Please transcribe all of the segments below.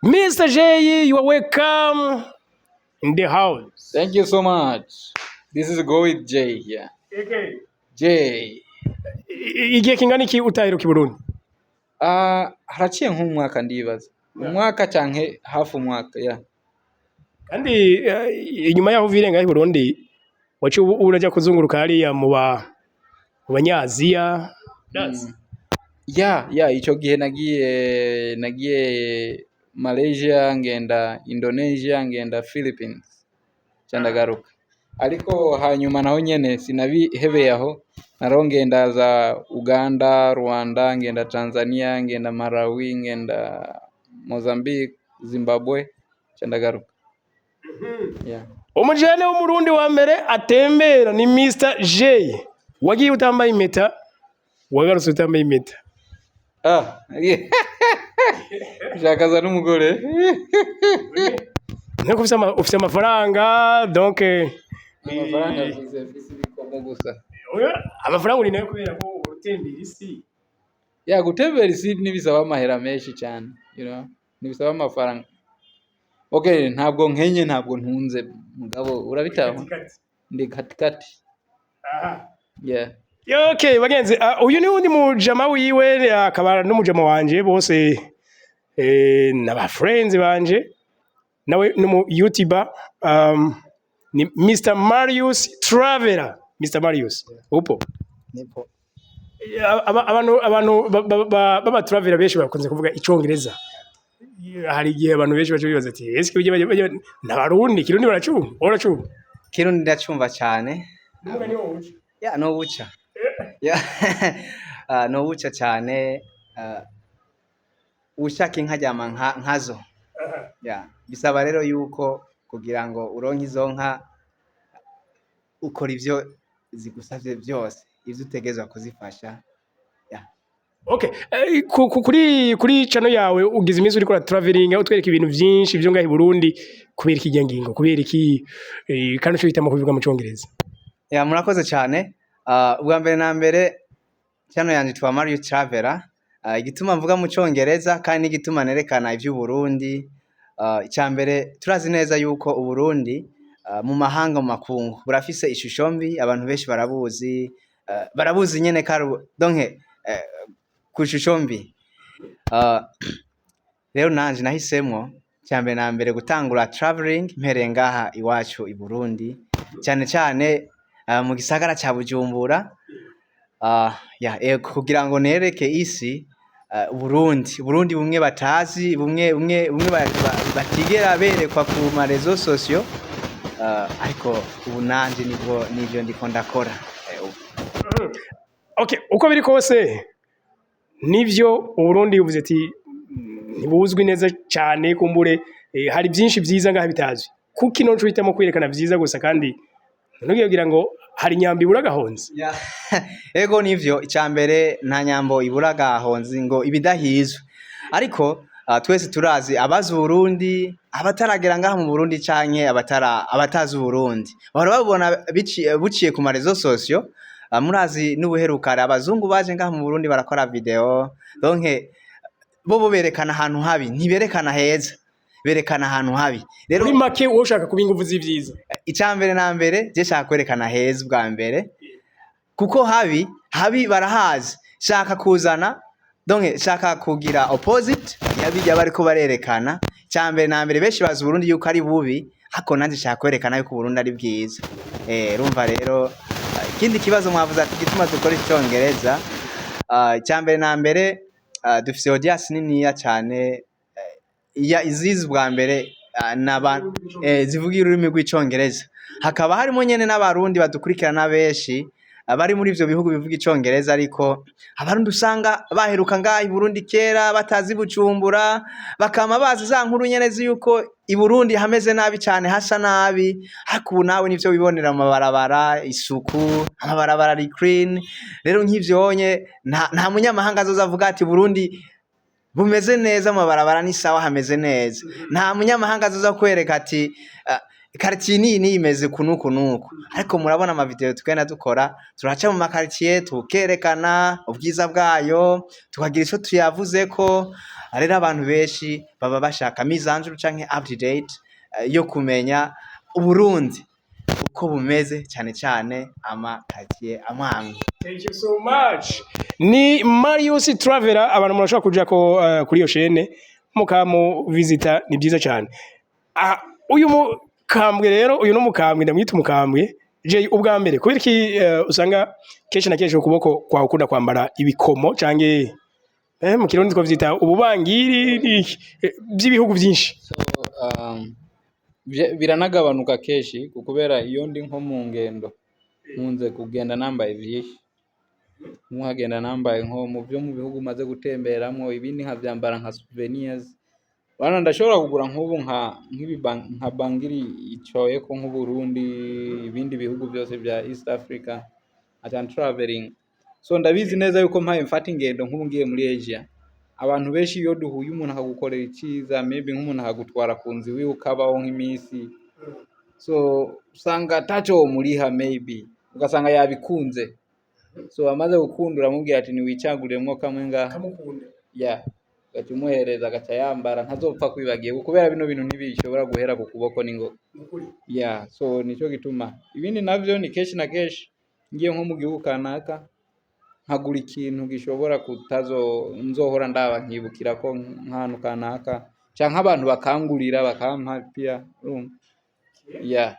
Mr. J, you are welcome in the house. Thank you so much. This is Go with J here. J. Igihe kingana iki utaheruka i Burundi? Ah, haraciye nk'umwaka ndibaza. Umwaka canke hafi umwaka, yeah. Kandi inyuma yaho uviriye ngaho i Burundi, waciye uraja kuzunguruka hariya mu banyaziya. Yeah, ico gihe nagiye Malaysia, ngenda Indonesia, ngenda Philippines. Ca ndagaruka. Ariko hanyuma naho nyene sinabihebeye aho, narongeye ndaza Uganda, Rwanda, ngenda Tanzania, ngenda Malawi, ngenda Mozambique, Zimbabwe, ca ndagaruka. Yeah. Umujene w'Umurundi wa mbere atembera ni Mr. J. Wagiye utambaye impeta, wagarutse utambaye impeta. Ah, shakaza n'umugore. Nkuko ufise amafaranga, donc Amafaranga mfise ibikomo gusa. Oya, amafaranga uri nayo kubera ko utembera isi. Ya, gutembera isi ntibisaba amahera menshi cyane, ntibisaba amafaranga. Okay, ntabwo nkenye, ntabwo ntunze, mugabo urabitaba ndi katikati. Aha. Yeah. Okay, bagenzi, uyu ni wundi mujama wiwe, akaba n'umujama wanje, bose n'aba friends banje. Nawe n'umu YouTuber, ni Mr. Marius Traveler. Mr. Marius, upo? Nipo. Abantu baba traveler benshi bakunze kuvuga Icongereza. Hari igihe abantu benshi baca bibaza ati: "Ese n'Abarundi Kirundi baracumva? Uracumva?" Kirundi ndacumva cyane. N'umugani wowe uca. Ya, nubuca. Ya. Ah, nubuca cyane. Ah, ushaka inka aryama nkazo. Ya, bisaba rero yuko kugira ngo uronke izo nka ukora ivyo zigusavye byose, ivyo utegerezwa kuzifasha. Ya. Okay, kuri channel yawe ugize iminsi uriko traveling, utwereka ibintu vyinshi vyo ngaho i Burundi. Kubera iki ngingo? Kubera iki kandi uco hitamo kubivuga mu Congereza? Ya, murakoze cyane. Ubwa mbere na mbere, channel yanje yitwa Mario Traveler. Igituma mvuga mu Congereza kandi n'igituma nerekana ivy'Uburundi, icya mbere, turazi neza yuko Uburundi mu mahanga, mu makungu, burafise ishusho mbi. Abantu benshi barabuzi, barabuzi nyene ko donc ku ishusho mbi. Rero nanje nahisemwo icya mbere na mbere gutangura traveling mpereye ngaha iwacu i Burundi, cyane cyane mu gisagara ca Bujumbura. Ya, ego, kugira ngo nereke isi Burundi, Burundi bumwe batazi, bumwe batigera berekwa ku ma réseaux sociaux, ariko ubu nanje nibwo nivyo ndiko ndakora ubu. Okay, uko biri kose nivyo, Uburundi uvuze ati ntibuzwi neza cyane, kumbure hari byinshi vyiza ngaha bitazwi. Kuki none uhitamo kwerekana vyiza gusa, kandi ntugira ngo hari inyambo ibura gahonze? Ya. Ego, nivyo. Icya mbere, nta nyambo ibura gahonze ngo ibidahizwe, ariko twese turazi, abazi Uburundi, abataragera ngaha mu Burundi canke abatazi Uburundi bahora babona buciye ku ma réseaux sociaux. Murazi n'ubuherukare abazungu baje ngaha mu Burundi barakora video, donc bo berekana ahantu habi, ntiberekana heza, berekana ahantu habi. Rero Muri make, wowe ushaka kuba inguvu z'ivyiza. Icya mbere na mbere, je shaka kwerekana heza ubwa mbere, kuko habi habi barahazi. Shaka kuzana, donc shaka kugira opposite yabijya bariko barerekana. Icya mbere na mbere, benshi bazi Uburundi yuko ari bubi, ariko nanjye shaka kwerekana yuko Uburundi ari bwiza. Urumva rero, ikindi kibazo mwavuze ati igituma dukora Icongereza, icya mbere na mbere, dufise audience niniya cyane ya izizi bwa mbere zivuga ururimi rw'Icongereza, hakaba harimo nyene n'Abarundi badukurikirana benshi bari muri ivyo bihugu bivuga Icongereza. Ariko Abarundi usanga baheruka ngaha i Burundi kera, batazi Bujumbura, bakama bazi za nkuru nyene z'uko i Burundi hameze nabi cane, hasa nabi. Ariko ubu nawe nivyo wibonera mu mabarabara, isuku, amabarabara ari clean. Rero nk'ivyonye nta munyamahanga azoza avuga ati Burundi bumeze neza, amabarabara ni sawa, hameze neza. Nta munyamahanga azoza kwereka ati Quartier niyi niyi imeze uku nuku nuku, ariko murabona ama video tugenda dukora, turaca mu ma quartier tukerekana ubwiza bwayo, tukagira ico tuyavuzeko. Rero abantu benshi baba bashaka mise à jour canke up to date yo kumenya Uburundi uko bumeze, cane cane ama quartier amwe amwe. Thank you so much. Ni Marius Traveler, abantu murashobora kuja ko kuri iyo chaîne mukamu visita, ni byiza cyane. Ah, uyu mukambwe rero, uyu n'umukambwe, ndamwita umukambwe. Jay, ubwa mbere kubera iki usanga kenshi na kenshi ukuboko kwawe ukunda kwambara ibikomo canke mu Kirundi twavyita ububangiri by'ibihugu byinshi? So biranagabanuka kenshi kubera iyo ndi nko mu ngendo nkunze kugenda nambaye vyinshi, nkagenda nambaye nko mu byo mu bihugu maze gutemberamwo, ibindi nkavyambara nka souvenirs. Bana ndashobora kugura nk'ubu nka nk'ibi nka bangiri icoyeko nk'Uburundi, ibindi bihugu byose bya East Africa ati traveling. So ndabizi neza yuko mpaye mfata ingendo nk'ubu ngiye muri Asia, abantu benshi iyo duhuye, umuntu akagukorera iciza, maybe nk'umuntu akagutwara ku nzu iwiwe ukabaho nk'iminsi, so usanga ataco womuriha, maybe ugasanga yabikunze. So amaze gukunda uramubwira ati niwicaguremwo kamwe ngaha, ya ugaca umuhereza agaca yambara, ntazopfa kwibagiye kubera bino bintu ntibishobora guhera ku kuboko n'ingoga. Ya, so nico gituma ibindi navyo ni kenshi na kenshi ngiye nko mu gihugu kanaka nkagura ikintu gishobora kutazo nzohora ndaba nkibukira ko nk'ahantu kanaka, canke abantu bakangurira bakampa pia, urumva, ya,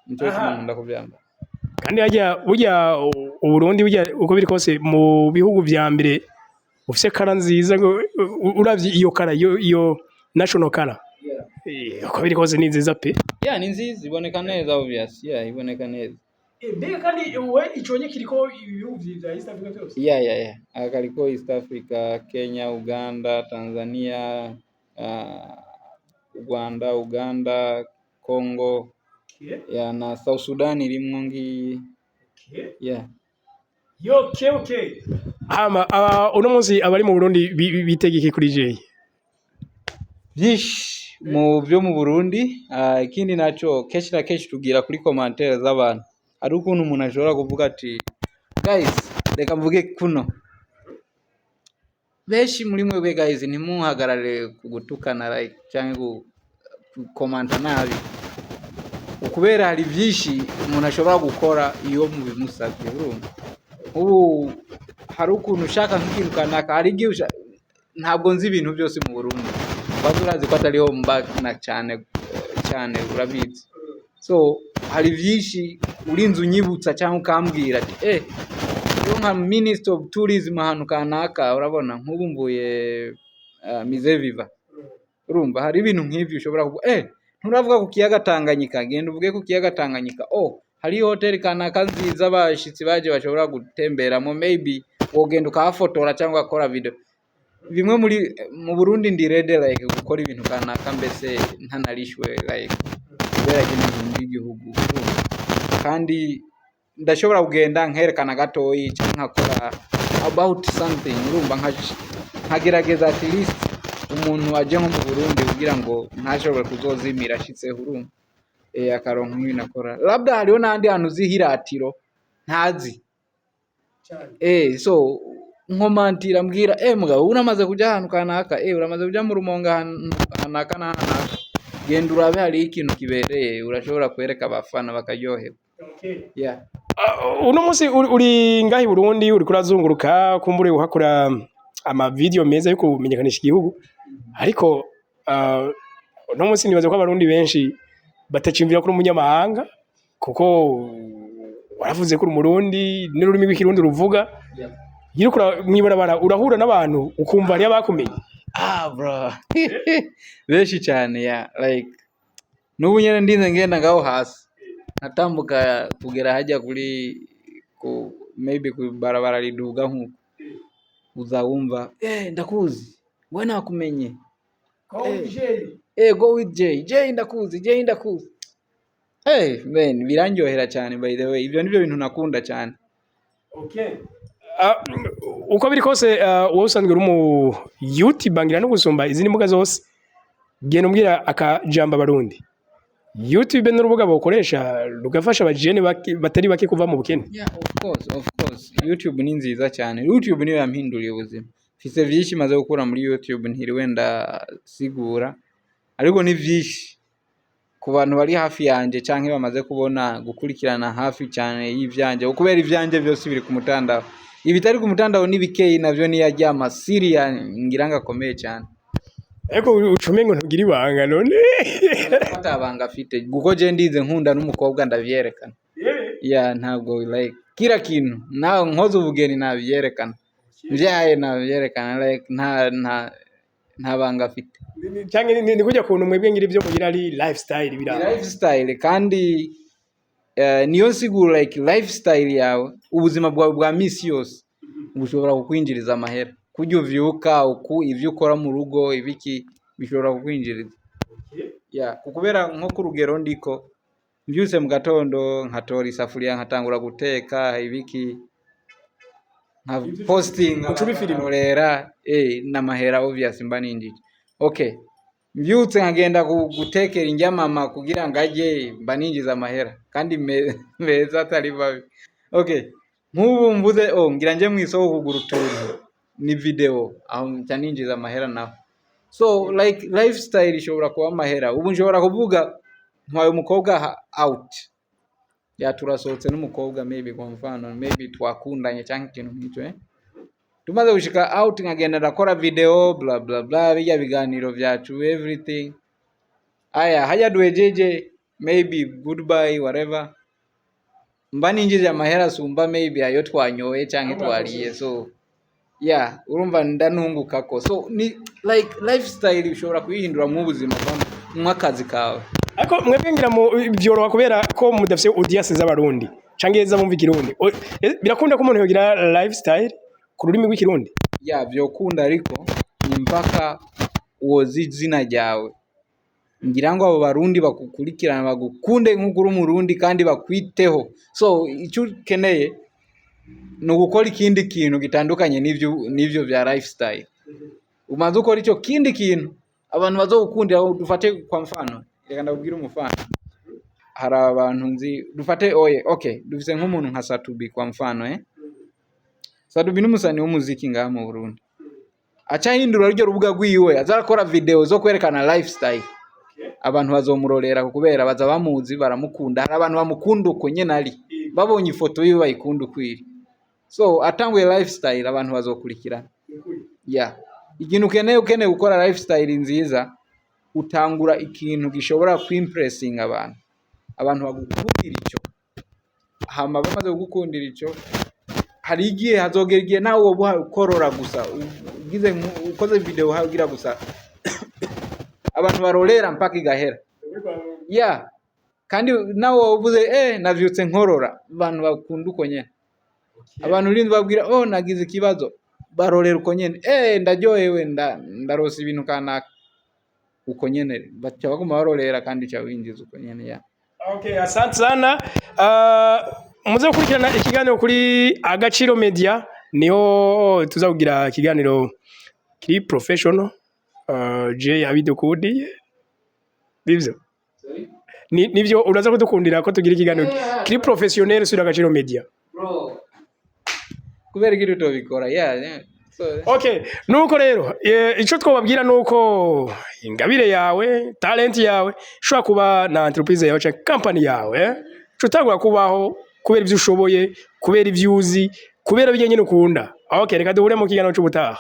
nico gituma nkunda kuvyambara. Kandi harya burya Uburundi burya uko biri kose mu bihugu vya mbere ufise color nziza, ngo uravye iyo color, iyo national color, uko biri kose ni nziza pe. Ya, ni nziza, iboneka neza, obvious, yeah, iboneka neza. Mbega kandi we iconye kiriko ibihugu vya East Africa vyose? Ya, aka kariko East Africa: Kenya, Uganda, Tanzania, Rwanda, Uganda, Congo, ya, na South Sudan irimwo ngiyi, yeah. Yo, okay. Hama uno munsi abari mu Burundi bitega iki kuri Jay? Byinshi mu byo mu Burundi. Ikindi naco kenshi na kenshi tugira kuri commentaire z'abantu, hari ukuntu umuntu ashobora kuvuga ati guys, reka mvuge kuno, benshi muri mwebwe guys ntimuhagarare ku gutukana like canke gukomanta nabi, kubera hari byinshi umuntu ashobora gukora iyo mubimusabye. Urumva ubu hari ukuntu ushaka nk'ikintu kanaka, hari igihe ntabwo nzi ibintu byose mu Burundi, kwanza urazi ko atariho mba na cyane cyane, urabizi. So hari byinshi urinze unyibutsa cyangwa ukambwira ati iyo nka minister of tourism ahantu kanaka, urabona nk'ubu mvuye Musée Vivant, urumva hari ibintu nk'ivyo ushobora kuvuga: nturavuga ku kiyaga Tanganyika, genda uvuge ku kiyaga Tanganyika. Oh, hari hoteli kanaka nziza abashitsi baje bashobora gutemberamo, maybe wogenda ukahafotora cyangwa ugakora video. Bimwe muri mu Burundi ndi ready like gukora ibintu kanaka mbese ntanarishwe, like kubera ko nkunda igihugu, urumva? Kandi ndashobora kugenda nkerekana gatoyi cyangwa nkakora about something, urumva, nkagerageza at least umuntu aje nko mu Burundi kugira ngo ntashobore kuzozimira ashitseho, urumva, akaronka nk'ibintu akora. Labda hariho n'ahandi hantu uzi hiratiro ntazi. So nkomantira mbwira: mugabo, uramaze kuja ahantu kanaka, uramaze kuja mu Rumonge ahantu kanaka na hanaka, genda urabe hariho ikintu kibereye urashobora kwereka abafana bakaryoherwa, yeah. Uno munsi uri ngaha i Burundi, uriko urazunguruka, kumbure uhakora ama video meza yo kumenyekanisha igihugu, ariko uno munsi nibaza ko abarundi benshi bataciyumvira ko uri umunyamahanga, kuko waravuze ko uri umurundi n'ururimi rw'ikirundi ruvuga. Iyo uriko mw'ibarabara urahura n'abantu ukumva hariyo abakumenye? Ah bro, benshi cyane, ya, like n'ubu nyene ndinze ngenda ngaho hasi natambuka kugera hajya kuri ku maybe ku barabara riduga, nkuko uza wumva: ndakuzi we, nakumenye, go with Jay, Jay ndakuzi, Jay ndakuzi. Man, birandyohera cyane. By the way, ibyo nibyo bintu nakunda cyane. Ah, uko biri kose, wowe usanzwe uri umu YouTuber ngira no gusumba izindi mbuga zose, genda umbwira akajambo abarundi. YouTube n'urubuga bakoresha rugafasha abajene batari bake kuva mu bukene. Yeah, of course, of course. YouTube ni nziza cyane. YouTube niyo yampinduriye ubuzima. Mfise vyinshi maze gukura muri YouTube ntiriwe ndasigura, ariko ni vyinshi ku bantu bari hafi yanje canke bamaze kubona gukurikirana hafi cyane y'ivyanje, kubera ivyanje vyose biri ku mutandao. Ibitari ku mutandao ni bikeyi, navyo ni yarya amasiriya ngira ngo akomeye cyane. Ariko ucume ngo ntugira ibanga none. Atabanga afite, kuko je ndize nkunda n'umukobwa ndavyerekana. Yeah, ntabwo like kila kintu nawe nkoze ubugeni nabyerekana, mbyaye nabyerekana, like nta banga afite. Canke ni kurya kuntu mwebwe ngira ivyo mugira ari lifestyle Ni biraba. lifestyle kandi niyo nsiguro, like lifestyle yawe, ubuzima bwawe bwa misi yose bushobora kukwinjiriza amahera. Kurya uvyuka uku, ivyo ukora mu rugo, ibiki bishobora kukwinjiriza. Yeah, kubera nko ku rugero ndiko mbyutse mu gatondo nkatora isafuriya nkatangura guteka ibiki nka posting Uca ubifilima. Nkarorera n'amahera obvious mba ninjije. Okay, mbyutse nkagenda gutekera indya mama kugira ngo arye, mba ninjiza amahera kandi meza atari mabi. Okay, nk'ubu mvuze oh ngira nje mw'isoko kugura utuntu, ni video aho nca ninjiza amahera naho. So like lifestyle ishobora kuba amahera. Ubu nshobora kuvuga ntwaye umukobwa out ya turasohotse n'umukobwa, maybe kwa mfano, maybe twakundanye cyangwa ikintu nk'icyo, eh? Tumaze gushika out nkagenda ndakora video, bla bla bla, bijya biganiro vyacu, everything. Aya hajya duhejeje, maybe goodbye, whatever, mba ninjije amahera asumba maybe ayo twanyoye canke twariye. So yeah, urumva ndanungukako. So ni like lifestyle ushobora kuyihindura ubuzima mw'akazi kawe. Ariko mwebwe ngira mu byoroha kubera ko mudafise audience z'abarundi canke z'abumva ikirundi. Birakunda ko umuntu yogira lifestyle ku rurimi rw'ikirundi? Ya, vyokunda, ariko ni mpaka wozi izina ryawe ngira ngo abo barundi bakukurikirana bagukunde nk'uko uri umurundi kandi bakwiteho. So icyo ukeneye ni ugukora ikindi kintu gitandukanye n'ivyo vya lifestyle. Umaze ukora icyo kindi kintu abantu bazogukundira. Dufate kwa mfano, reka ndakubwire umufano. Hari abantu nzi, dufate oye, okay, dufise nk'umuntu nka Satubi kwa mfano, eh? Satubi n'umusani w'umuziki ngaha mu Burundi, aca ahindura ruryo rubuga rwiwe aza arakora video zo kwerekana lifestyle. Abantu bazomurorera kubera baza bamuzi, baramukunda. Hari abantu bamukunda uko nyene ari, babonye ifoto yiwe bayikunda uko iri. So atanguye lifestyle abantu bazokurikirana. Yeah, ikintu ukeneye gukora lifestyle nziza, utangura ikintu gishobora kwimpressinga abantu, abantu bagukundira ico. Hama bamaze kugukundira ico, hari igihe hazogera igihe nawe woba ukorora gusa, ugize ukoze video ugira gusa abantu barorera mpaka igahera. Yeah, kandi nawe wowe uvuze navyutse nkorora, abantu bakunda uko nyene. Abantu urinze babwira oh nagize ikibazo, barorera uko nyene. Ndaryohewe, ndarose ibintu kanaka, uko nyene baca baguma barorera kandi uca winjiza uko nyene, yeah. Okay, asante sana. Muze gukurikirana ikiganiro kuri Agaciro Media, niho tuza kugira ikiganiro kiri professional. Je yabidukundiye. Nivyo? Nivyo uraza kudukundira ko tugira ikiganiro kiri professionnel sur Agaciro Media. Bro, kubera iki tutobikora? Yeah. So, Okay, nuko rero ico twobabwira nuko ingabire yawe, talent yawe ishobora kuba na entreprise yawe canke company yawe, eh? Uca utangura kubaho kubera ivyo ushoboye, kubera ivyo uzi, kubera birya nyene ukunda. Okay, reka duhure mu kiganiro c'ubutaha.